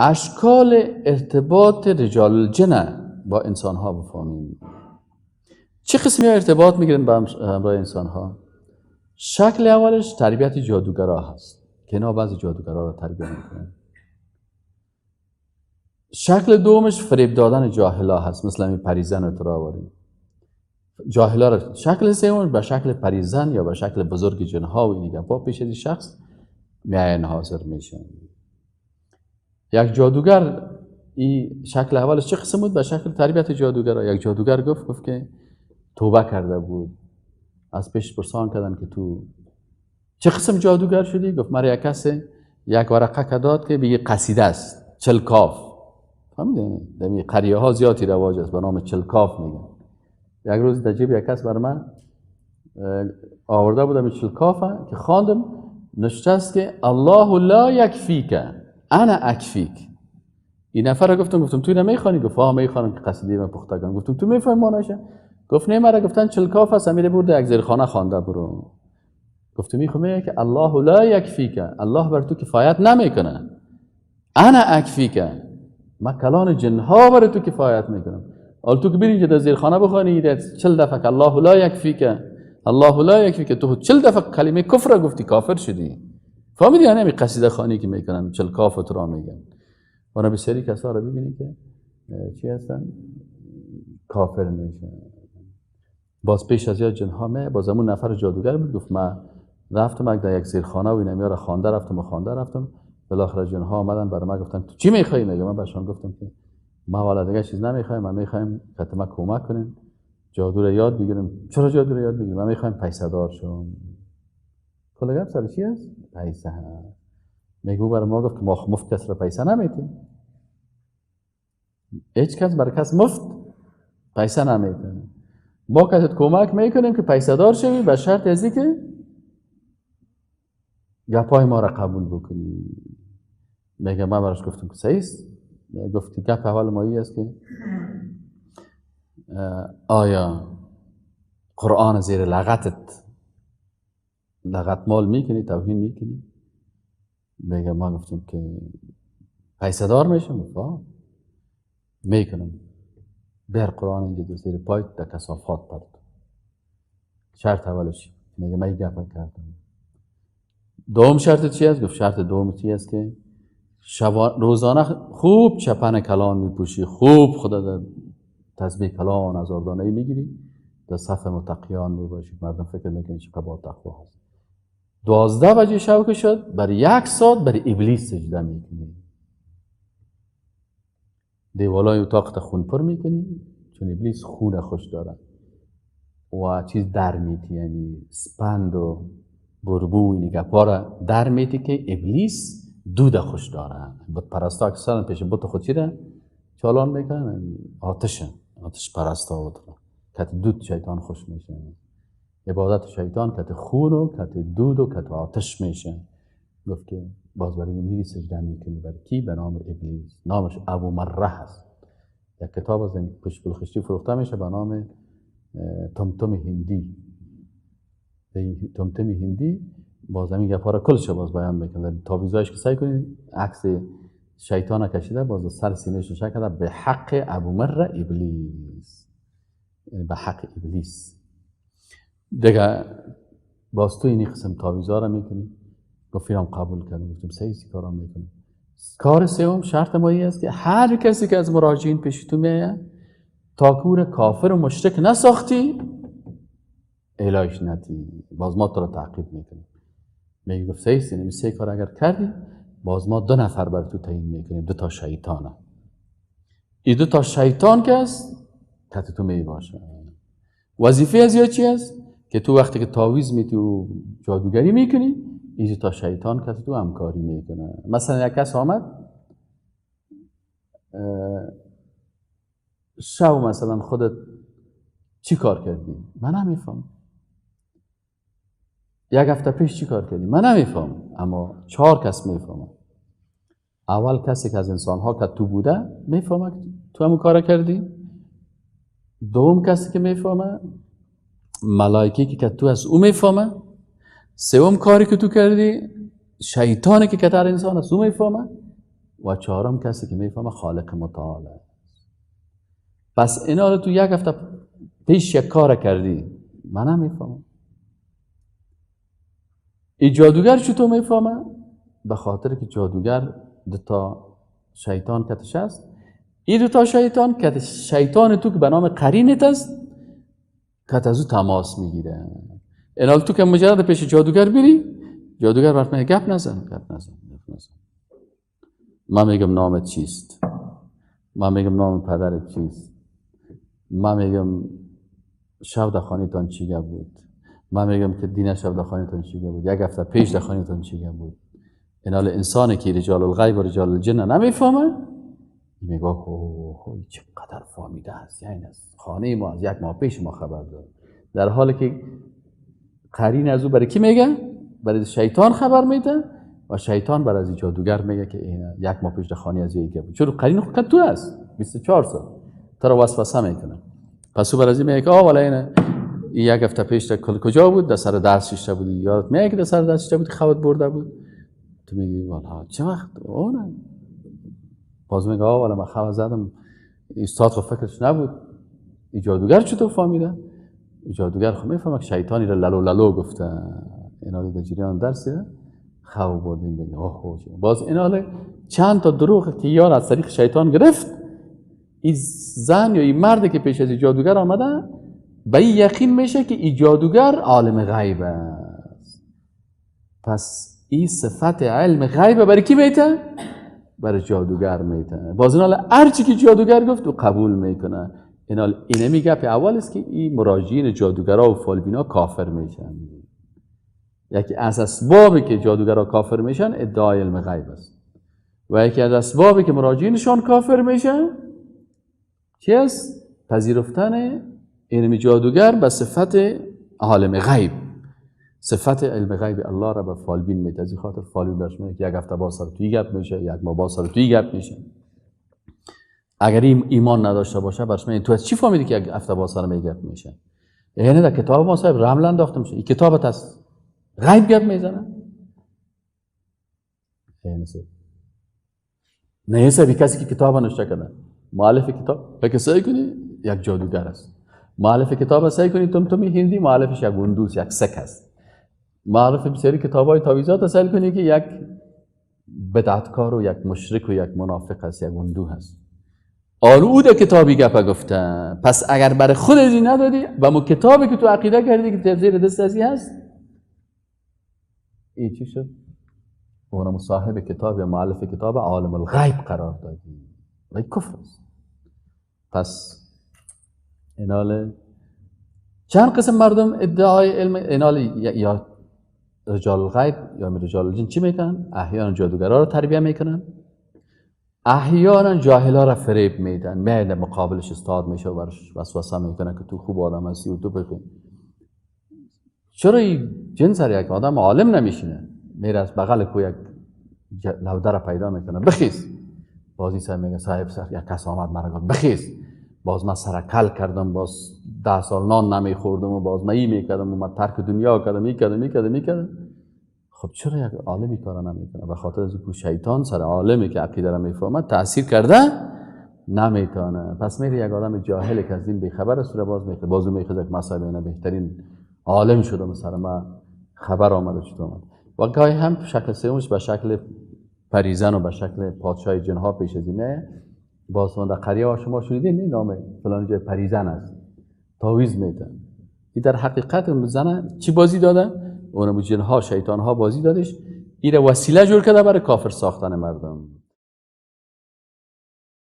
اشکال ارتباط رجال الجن با انسان ها بفهمیم. چه قسمی ارتباط میگیرن با همراه انسان ها؟ شکل اولش تربیت جادوگرا هست که اینا بعضی جادوگرا را تربیت میکنن. شکل دومش فریب دادن جاهلا هست، مثل همین پریزن و تراواری جاهلا را. شکل سومش به شکل پریزن یا به شکل بزرگ جنها و این گپا پیش از شخص میاین حاضر میشن. یک جادوگر، این شکل اولش چه قسم بود؟ به شکل تربیت جادوگر. یک جادوگر گفت که توبه کرده بود، از پیش پرسان کردن که تو چه قسم جادوگر شدی؟ گفت مرا یک کس یک ورقه که داد که بگه قصیده است، چلکاف. فهمیدی؟ در قریه ها زیادی رواج است به نام چلکاف میگن. یک روز در جیب یک کس بر من آورده بودم چلکاف که خواندم، نشته است که الله لا یکفیک انا اکفیک. این نفر را گفتم تو نمیخوانی؟ گفت ها میخوانم که قصیده من پخته کنم. گفتم تو میفهمی معنیش؟ گفت نه، مرا گفتن چلکاف است، امیر برده یک زیرخانه خوانده برو. گفتم میخوام که الله لا یکفیک، الله بر تو کفایت نمیکنه، انا اکفیک، ما کلان جنها بر تو کفایت میکنم. حالا تو که بری اینجا در زیرخانه بخوانی 40 دفعه که الله لا یکفیک، الله لا یکفیک، تو 40 دفعه کلمه کفر گفتی، کافر شدی. فهمیدی؟ یعنی همین قصیده خوانی که میکنن چلکاف تو را میگن. وانا بسیاری کسا رو ببینی که چی هستن؟ کافر میشن. باز پیش از یاد جنها می باز همون نفر جادوگر بود، گفت من رفتم در یک زیرخانه و اینا را خوانده رفتم و خوانده رفتم، بالاخره جنها آمدن برای من گفتن تو چی میخوای؟ میگه من بهشان گفتم که ما والا دیگه چیز نمیخوایم، ما میخوایم که ما کمک کنین جادو رو یاد بگیریم. چرا جادو رو یاد بگیریم؟ ما میخوایم پیسه دار شم. کل گپ سر چی است؟ پیسه. میگه برای ما گفت که ما مفت کس را پیسه نمیتیم، هیچ کس برای کس مفت پیسه نمیتیم، ما کست کمک میکنیم که پیسه دار شوی به شرط از اینکه گپای ما را قبول بکنی. میگه من براش گفتم که صحیح است. گفت گپ اول ما است که آیا قرآن زیر لغتت لغت مال میکنی، توهین میکنی؟ میگه ما گفتم که پیسه دار میشم. گفت میکنم، بر قرآن اینجا در زیر پایت در کثافات پرد. شرط اولش. میگه من این گپ کردم. دوم شرط چی است؟ گفت شرط دوم چی است که روزانه خوب چپن کلان میپوشی، خوب خدا در تسبیح کلان هزار دانه میگیری، در صف متقیان میباشی، مردم فکر میکنی چقدر با تقوا هست. 12 بجه شب که شد بر 1 ساعت بر ابلیس سجده میکنی، دیوالای اتاق تا خون پر میکنی، چون ابلیس خون خوش داره و چیز در میتی، یعنی سپند و بربو این گپا را در میتی که ابلیس دود خوش داره. بت پرستا اکثرا پیش بت خود چی را چالان میکنن؟ آتش، آتش پرستا و کت دود شیطان خوش میشه. عبادت شیطان کت خون و کت دود و کت آتش میشه. گفت که باز برای میری سجده میکنی برای کی؟ به نام ابلیس. نامش ابو مره هست. یک کتاب از این پشت بلخشتی فروخته میشه به نام تمتم هندی. تمتم هندی باز همین گپا را کلش باز بیان میکنه. تاویزایش که سعی کنید عکس شیطان کشیده، باز سر سینه‌ش نشه کرده به حق ابو مره ابلیس، یعنی به حق ابلیس. دیگه باز تو این قسم تاویزا را میکنی. گفت اینم قبول کردم. گفتم سه کارا میکنم. کار سوم شرط ما این است که هر کسی که از مراجعین پیش تو میایه تا کور کافر و مشرک نساختی الهیش نتی، باز ما تو را تعقیب میکنیم. میگه گفت سه یعنی سه کار اگر کردی باز ما 2 نفر بر تو تعیین میکنیم، 2 تا شیطانه. این 2 تا شیطان که است کت تو می باشه. وظیفه از یا چی است؟ که تو وقتی که تعویذ میتی و جادوگری میکنی، این 2 تا شیطان کت تو همکاری میکنه. مثلا یک کس آمد شو مثلا خودت چی کار کردی؟ من نمیفهم. یک هفته پیش چی کار کردی؟ من نمیفهم، اما 4 کس میفهمم. اول کسی که از انسان ها که تو بوده میفهمه تو همون کار کردی. دوم کسی که میفهمه ملائکه که تو از او میفهمه. سوم کاری که تو کردی شیطانی که کتر انسان است او میفهمه. و چهارم کسی که میفهمه خالق متعال است. پس اینا رو تو یک هفته پیش یک کار کردی، من نمیفهمم. این جادوگر چطور میفهمه؟ به خاطر که جادوگر دو تا شیطان کتش است. این دو تا شیطان کت شیطان تو که به نام قرینت است کت از او تماس میگیره. اینال تو که مجرد پیش جادوگر بری، جادوگر برات میگه گپ نزن، گپ نزن، گپ نزن. من میگم نامت چیست؟ من میگم نام پدرت چیست؟ من میگم شب در خانه‌تان چی گپ بود؟ من میگم که دین شب در خانه‌تان چی گپ بود؟ یک هفته پیش در خانه‌تان چی گپ بود؟ اینال انسانی که رجال الغیب و رجال الجن نمیفهمه، میگه اوه چقدر فهمیده است، یعنی از خانه ما از یک ماه پیش ما خبر داره، در حالی که قرین از او برای کی میگه؟ برای شیطان خبر میده و شیطان برای از جادوگر میگه که یک ماه پیش در خانه از یک بود. چون قرین خود تو است 24 ساعت تو را وسوسه میکنه. پس او برای از میگه که آه والا اینه یک هفته پیش در کجا بود؟ در سر درس شیشته بودی، یادت میاد که در سر درس شیشته بود خودت برده بود؟ تو میگی والا چه وقت؟ او نه. باز میگه آه والا من خبر زدم، استاد خب فکرش نبود. این جادوگر چطور فهمیده؟ این جادوگر خب میفهمه که شیطانی را للو للو گفته، اینا در جریان درسی خواب بردیم بگه اوه. باز اینا چند تا دروغ که یار از طریق شیطان گرفت، این زن یا این مرد که پیش از جادوگر آمده به این یقین میشه که این جادوگر عالم غیب است. پس این صفت علم غیب برای کی میته؟ برای جادوگر میته. باز اینا هر چی که جادوگر گفت او قبول میکنه. اینا اینمی گپ اول است که این مراجعین جادوگرا و فالبینا کافر میشن. یکی از اسبابی که جادوگرا کافر میشن ادعای علم غیب است، و یکی از اسبابی که مراجعینشان کافر میشن چی است؟ پذیرفتن علم جادوگر به صفت عالم غیب. صفت علم غیب الله را به فالبین میده. از این خاطر فالبین برش میگه یک هفته باز سر توی گپ میشه، یک ماه باز سر توی گپ میشه. اگر این ایمان نداشته باشه برش میگه تو از چی فهمیدی که یک هفته باز سر می گپ میشه؟ یعنی در کتاب ما صاحب رمل انداخته میشه، این کتابت از غیب گپ میزنه. یعنی نه حسابی کسی که کتاب نوشته کرده، مؤلف کتاب فکر سعی کنی یک جادوگر است، مؤلف کتاب سعی کنی تم هندی، مؤلفش یک هندوس، یک سک است. مؤلف بسیاری کتاب‌های تعویذات سعی کنی که یک بدعتکار و یک مشرک و یک منافق است، یک هندو هست. آلود کتابی گپ گفته. پس اگر برای خود ازی ندادی و مو کتابی که تو عقیده کردی که تفسیر دست ازی هست، این چی شد؟ اونم صاحب کتاب یا مؤلف کتاب عالم الغیب قرار دادی و کفر است. پس اینال چند قسم مردم ادعای علم اینال یا رجال الغیب یا رجال الجن چی میکنن؟ احیانا جادوگرا رو تربیه میکنن، احیانا جاهلا را فریب میدن، میاد مقابلش استاد میشه و برش وسوسه میکنه که تو خوب آدم هستی و تو بخون. چرا این جن سر یک آدم عالم نمیشینه؟ میره از بغل کو یک لوده را پیدا میکنه، بخیز. بازی سر میگه صاحب سر یک کس آمد مرا گفت بخیز، باز من سرکل کردم، باز 10 سال نان نمیخوردم و باز من این میکردم و من ترک دنیا کردم، این کردم، این کردم، این کردم. خب چرا یک عالمی کارا نمیکنه؟ به خاطر از اینکه شیطان سر عالمی که عقیده را میفهمد تاثیر کرده نمیتونه. پس میره یک آدم جاهل که از دین بیخبر است را باز میخواد، بازو میخواد که مسائل اینا بهترین عالم شدم، سر ما خبر آمده چطور آمد. و گاهی هم شکل سومش به شکل پریزن و به شکل پادشاه جنها پیش از اینه. باز در قریه ها شما شنیدین این نام فلان جای پریزن است، تعویذ میدن. این در حقیقت زنه چی بازی داده؟ اونم جنها شیطان ها بازی دادش، این وسیله جور کرده برای کافر ساختن مردم.